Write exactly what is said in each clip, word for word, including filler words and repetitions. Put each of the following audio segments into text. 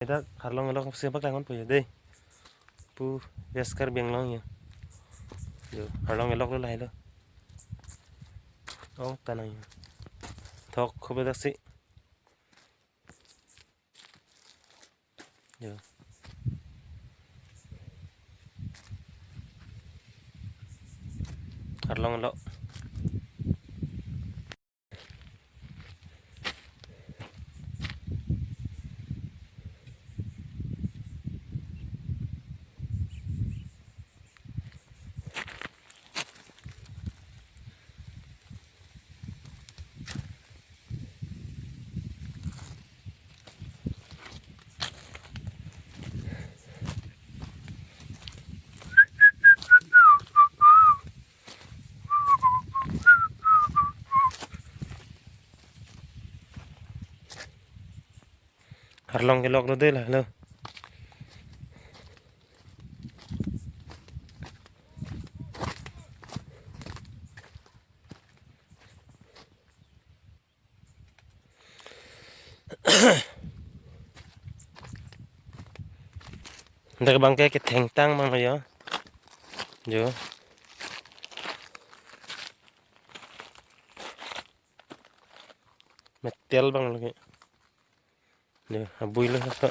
Dak arlong kelok si bak langon po ya dei. Pu West Karbi Anglong ya. Jo, arlong kelok lo lahai lo. Ong tanang ya. Thok khobe dak si. Jo. Arlong lo. Arlong kelok lo dei la, lo. Dak abang ke kethengtang abang lo ya. Jo. Metel abang lagi. Ya, abui lo sa.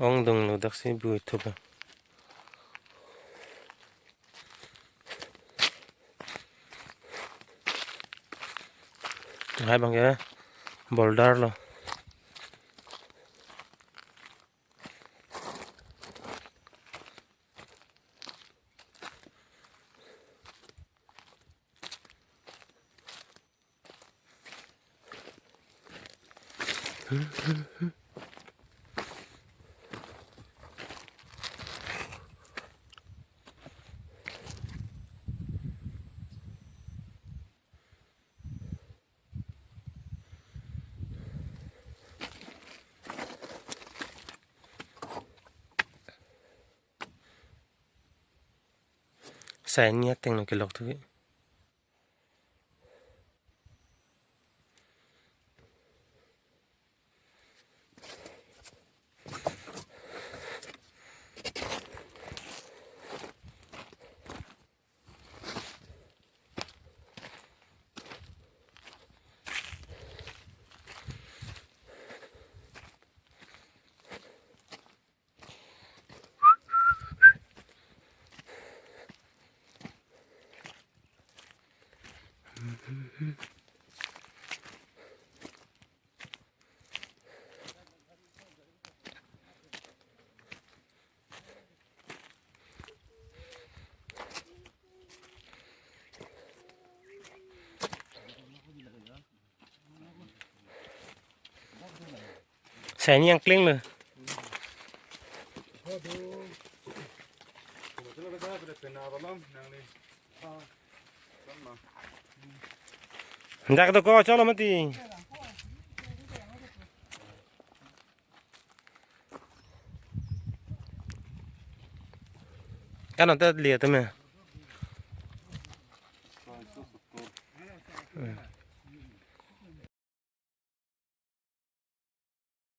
Ong dong lo dak si bu thup. Hai abang ke boulder lo. Sai ni ateng lo kelok tu ke. Sai ni angkleng lo. Dak do ko cholo mati. Kan ante lihat tu me.